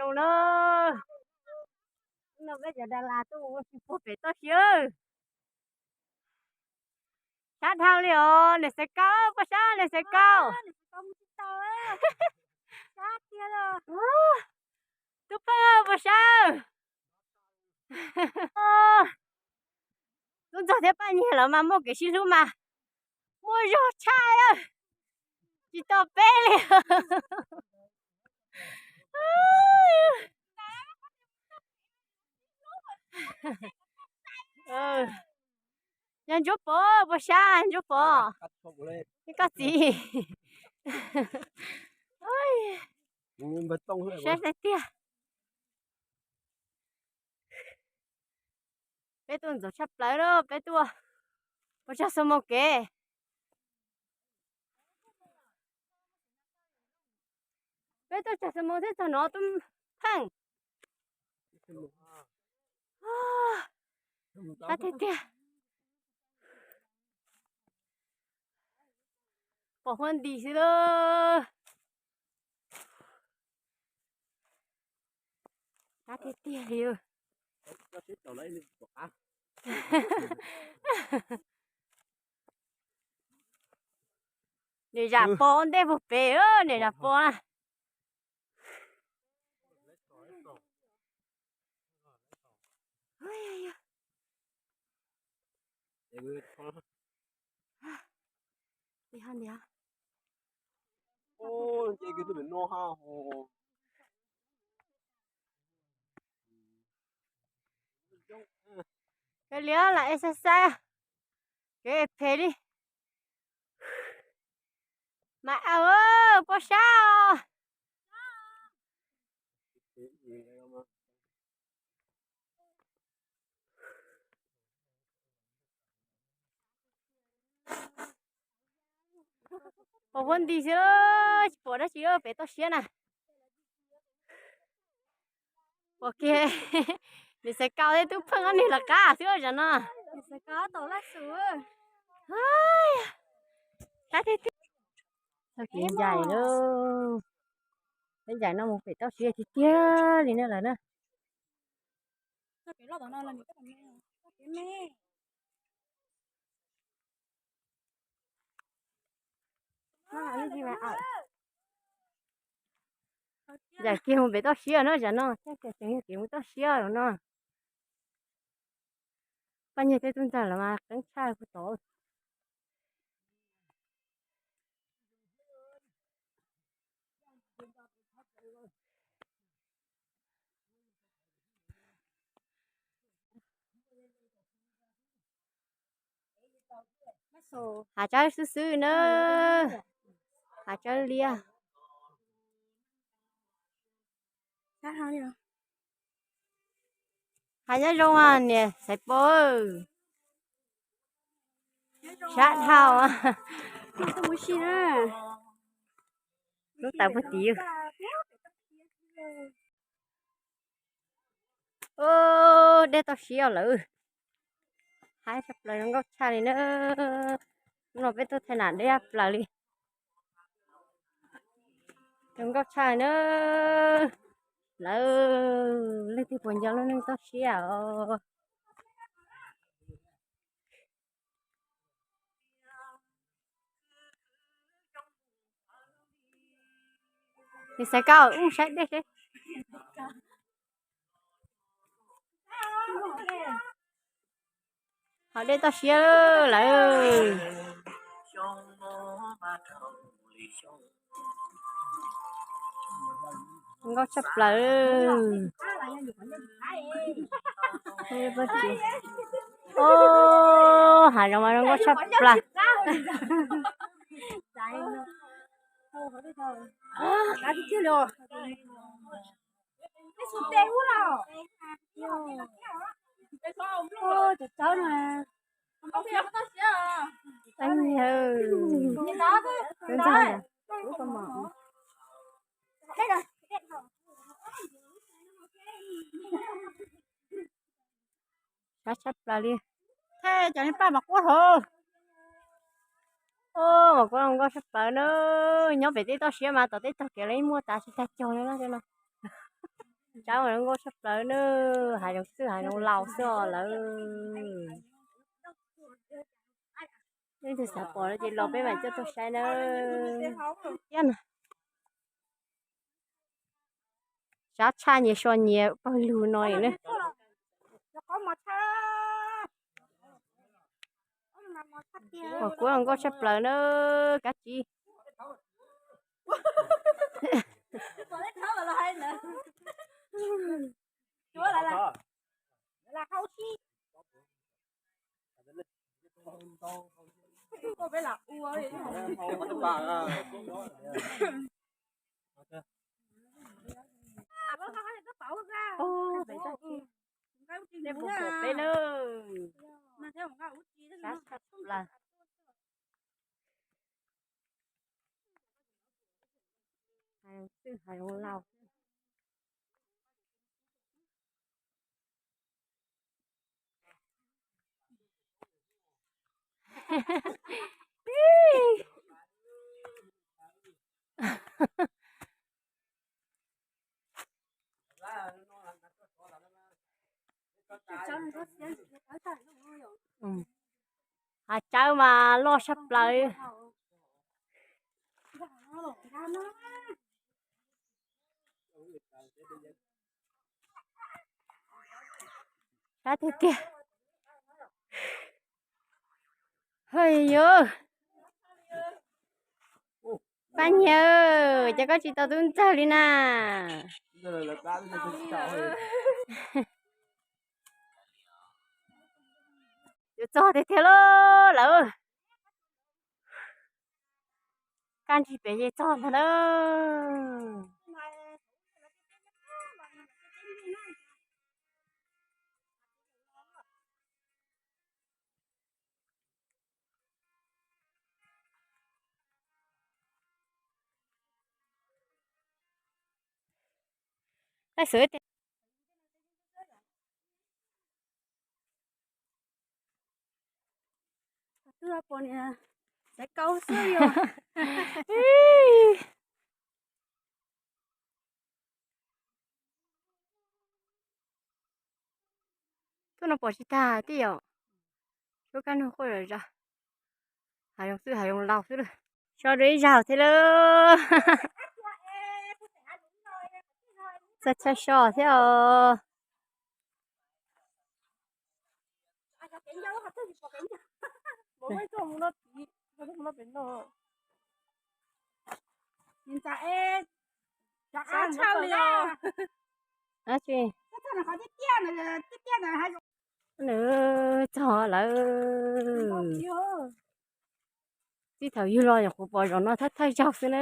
Zoo na, no peb cov Dalas tuaj ua si puag pem toj siab. Sab dhau li os, niam Xaiv Kaub, poj sab niam Xaiv Kaub. Tub Pheej, poj sab. Tub Ntxawg thiab Paj Nyiag lawv mas muaj kev sib hlub mas muaj zog tshaj, tsis tau peb li. Yog Ntsuab Pov, poj sab Ntsuab Pov, koj txiv. Saib saib tiag. Peb tuaj ntxuav tshaj plaws lawm, peb tuaj ua tsaug xo moo kev. Peb tuaj tsaug xo moo thiab txog no Tub Pheej. Qab tiag tiag. Pom huab ntis xwb lawm. Qab tiag tiag li. Niam Zam Pov ua ntej puag pem, niam Zam Pov na. Kav liam lam ej xav xav, kev phem li. Mas aw, poj sab os. Pom huab ntis xwb, tsis pom dab tsi pem toj siab na. Pom kiag niam Xaiv Kaub thiab Tub Pheej ob niag lawv qab xwb zaum no. Txoj kev ncaim lauj, peb ncaim no mus pem toj siab tiag tiag li na lawm na. Ncaim kiag mus pem toj siab no, zaum no tseem yog kev mus toj siab los no. Paj Nyiag thiab Tub Ntxawg lawv mas qeeb tshaj puag tod. Hav tsawb xwb xwb na, hav tsawb liab. Hav nyob zoo niam Xaiv Pov, sab dhau. Lub taws puag tid. Dej toj siab lawm. Haib tshaj plaws, zoo nkauj tshaj li na. Hnub no peb tuaj thaij nam dej tshaj plaws li. Zoo nkauj tshaj li na. Lawv leej twg puas nco lub neej toj siab os. Niam Xaiv Kaub, wb saib dej seb. Hav dej toj siab lawm. Nkauj tshaj plaws. Hav zoov mas zoo nkauj tshaj plaws. Sab tshaj plaws li. Thaij cov niag paj mam quab hauv. Mam quab zoo nkauj tshaj plaws na. Nyob pem tej toj siab mas tom tej tog kev los yeej muaj tav tsis tag cog li no. Tsawb zoo nkauj tshaj plaws na, hav zoov xwb hav zoov laus xwb os lawm. Leej twg xav pom no ces los peb mam coj tuaj saib na. Thiab na, sab tshaj nyias so nyias pawg lug no na. Pom kuv zoo nkauj tshaj plaws na, kab tsib. Peb na, sab tshaj plaws. Hav zoov xwb hav zoov laus. Hav tsawb mas loj tshaj plaws. Sab tiag tiag. Hos yus, Paj Nyiag, cas koj tsis tau tub ntxawg li na? Yuav txog tiag tiag lauj lawm. Kaj ntsis pem ces txog ntag na. Taij xwb. Twb pom niam xaiv kau xwb yog. Tuaj no pom tsis tag tij yom. Suab kab noog quaj zom zaws. Hav zoov xwb hav zoov laus xwb lawm. So rau ib zaug thiab lawm. Txawj txhawj so thiab os. Nws txog lawm. Txij thaum yug los nyuam qhuav pom zaum no thawj thawj zaug xwb na.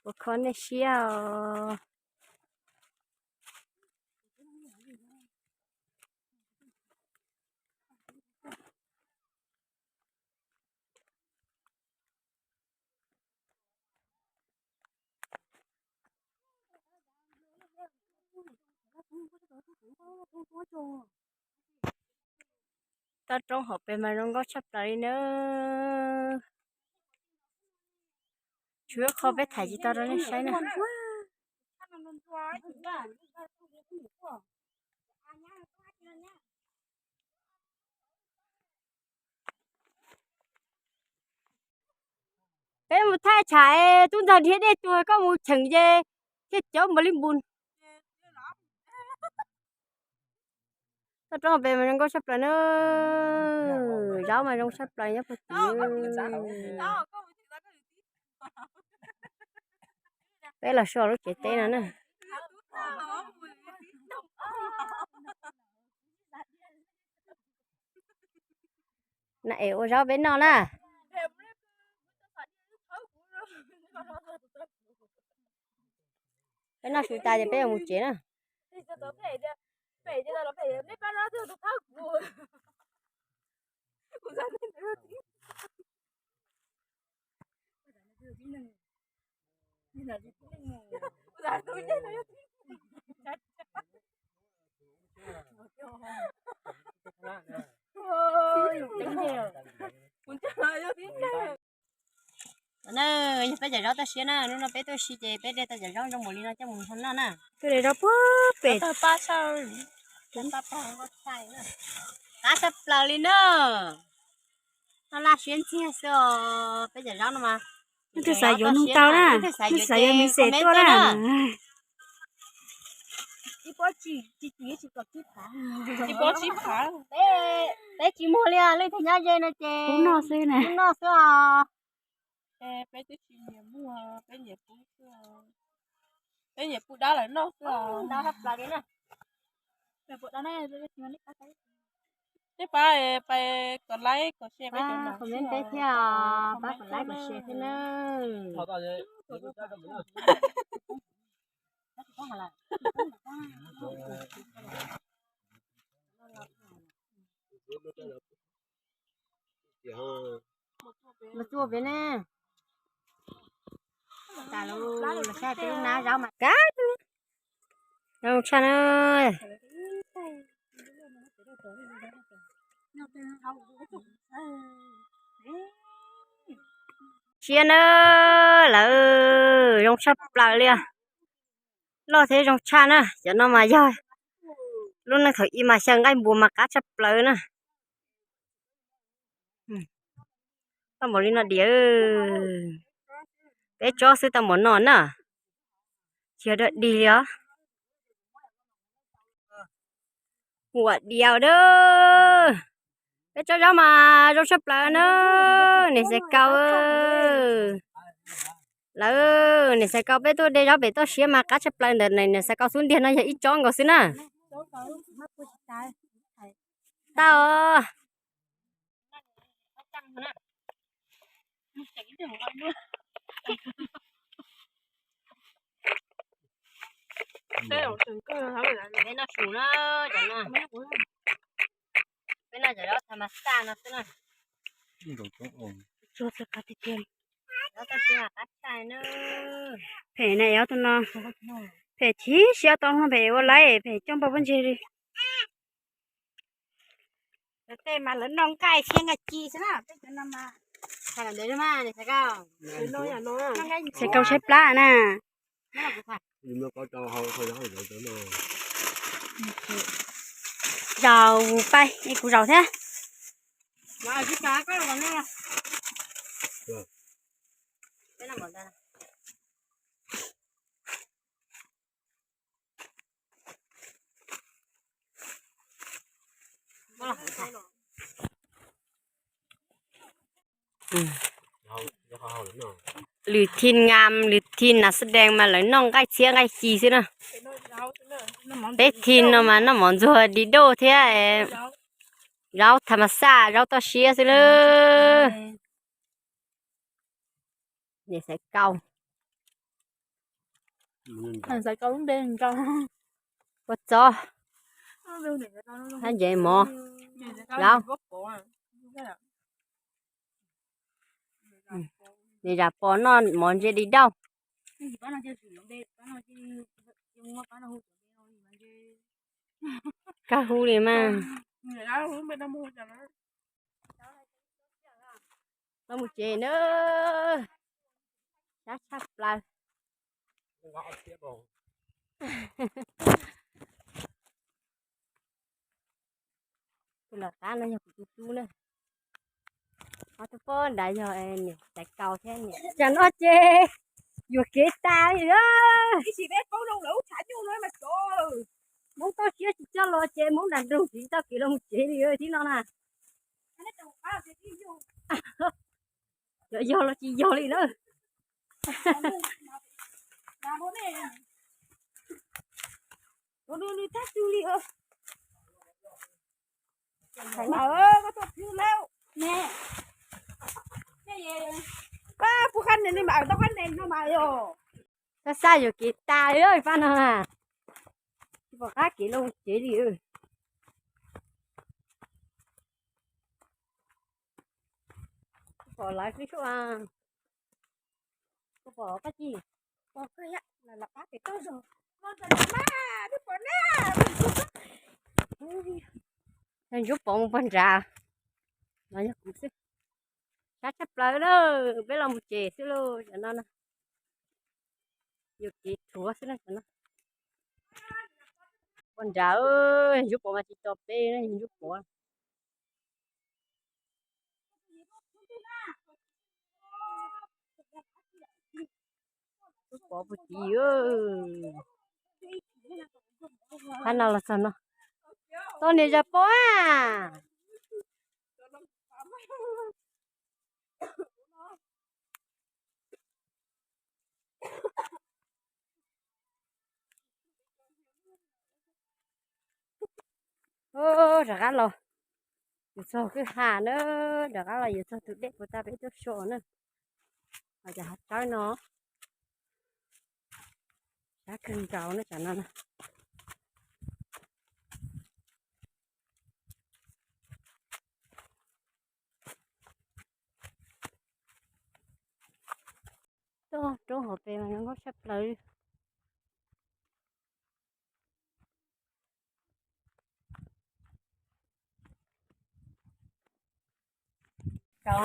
Ua kho nej siab os. Toj roob hauv pes mas zoo nkauj tshaj plaws li nawb. Tshuav qhov peb thaij tsis tau rau nej saib na. Peb mus thaij tsham tub ntxawg dhia dej tuag, koj mus cheem ces thiaj cov npaum li npus. Toj roob pem mas zoo nkauj tshaj plaws na. Zaub mas zoo tshaj plaws nyob puag tid. Peb los so lub tsev teb no na. Na es ua zaub peb noj na. Peb noj su tas ces peb yuav mus tsev na. Na, yog peb cov zaub toj siab na, hnub no peb tuaj si ces peb de tau cov zaub zoo npaum li no coj mus noj na. Tuaj de zaub puag pem. Qab tshaj plaws li na. Noj laj siab ntxiag xwb os, peb cov zaub no mas. Leej twg xav yuav nug tau na, leej twg xav yuav mis xes tuaj na. Ib pob tsib phav. Peb tsis muag li, leej twg nyob ze no ces kuv noj xwb na. Kuv noj xwb os. Peb twb tsis nyiam muag, peb nyiam pub xwb, peb nyiam pub dab lawv noj xwb os. Dab tshaj plaws li na. Peb pab, pab kom like kom share peb cov no thiab, pab kom like kom share thiab na. Mus tsuj pem ne. Los saib peb lub nab zaub mas kab zoo tshaj na. Siab na, lawv zoo tshaj plaws li. Loj thiab zoo tshaj na, cov no mas yog lub neej thaum ub mas xyaw nqaij npua mas qab tshaj plaws na. Tau npaum li no diam, peb tsob xwb tau npaum no na, tsis yog dig li os. Huam diaus dab. Peb tsob zaub mas zoo tshaj plaws na. Niam Xaiv Kaus, lawv niam Xaiv Kaus peb tuaj de zaub pem toj siab mas qab tshaj plaws ntawm niam Xaiv Kaus xub ntiag no yog ib tsob nkaus xwb na. Tau. Peb noj su na, peb noj cov zaub tha mas xaj no xwb na. Phem na, ob tug no phem chim siab tau no phem ua laib phem coj npaj pob ntseg li. Tej mas lawv noj nqaij txhiab nqaij ci xwb na, tej cov no mas. Xaiv Kaus tshaib plab na. Zaum pais es kuv zaum thiab. Lwm thim ngam, lwm thim nas dees mas lawv noj nqaij txhiab nqaij ci xwb na. Peb thim no mas noj mov ntxuag di doj thiab zaub tha mas xaj, zaub toj siab xwb lawm. Niam Xaiv Kaus, ua txob, hab ntsev mov, zaub. Niam Zam Pos noj mov ntse di dauj. Kawg hu li mas. Los mus tsev na, sab tshaj plaws. Tus lawm qab no yog kuv tus tub na. Ob tug pog nrad yog niam Xaiv Kaus thiab niam. Tsam no ces yuam kev tas li. Hmoob toj siab tsis coj los ces Hmoob nram nroog tsis txoj kev los mus tsev li thib no na. Yog los tsis yog li na. Pab pub qab ne, li mas tau qab ne no mas yog. Xab xab yuam kev tas li pab no na. Tsis pom qab kev los tsev li. Pom lawv sib sua. Pom koj ci, pom koj, lawv qab pem toj zog, no ntawd mas twb pom na. Ntsuab pov mus pog nrad, no yog kuv xwb. Sab tshaj plaws na, peb los mus tsev xwb lauj, cov no na. Yuav kev rhuav xwb na cov no. Ua nrad, Ntsuab Pov mas tsis tos peb, Ntsuab Pov. Ntsuab Pov puag tid. Qhov no los txog no. Tau niam zas pov a. Rov qab los yuav txog kwj ha na, rov qab los yuav txog tus dej puas tau peb tuaj so na. Ho cov hav tsawb no, sab kawg nkaus na cov no na. Tuaj roob hauv pes mas zoo nkauj tshaj plaws li. Sab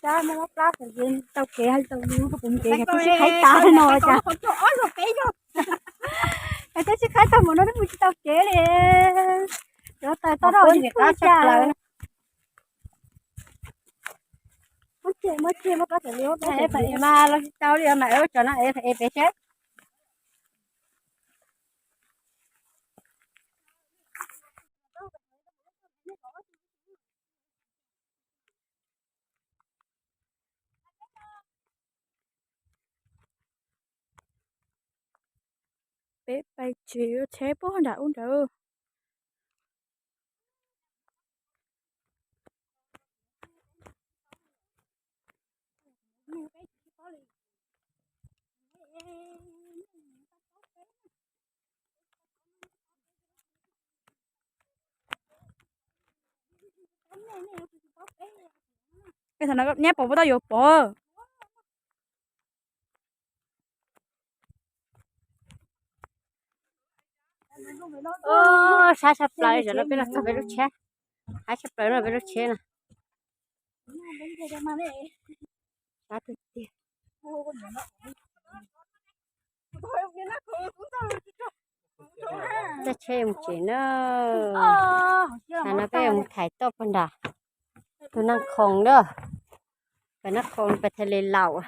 sab muaj plab plab, tau kev hais tau lus, kuv mus kev, kuv twb sib qhaib tas no cas. Kuv twb sib qhaib tag mus no twb mus tsis tau kev li. Cov taws toj rau ib tug cas. Muab txiag, muab txiag, muab plab tas li, muab plab tas li mas los tsis tau li os, mas es ua cov no es peb seb. Peb pais tsev, tsheb puag nram ub nrad. Thaum no nyab pom puas tau yuav pov. Sab tshaj plaws, zaum no peb los txog peb lub tsheb. Sab tshaj plaws no peb lub tsheb na. Sab tiag tiag. Caij tsheb mus tsev na. Tam no peb mus thaiv toj puag nrad. Tus Naj Khoom na. Pab Naj Khoom pab thaiv le laus.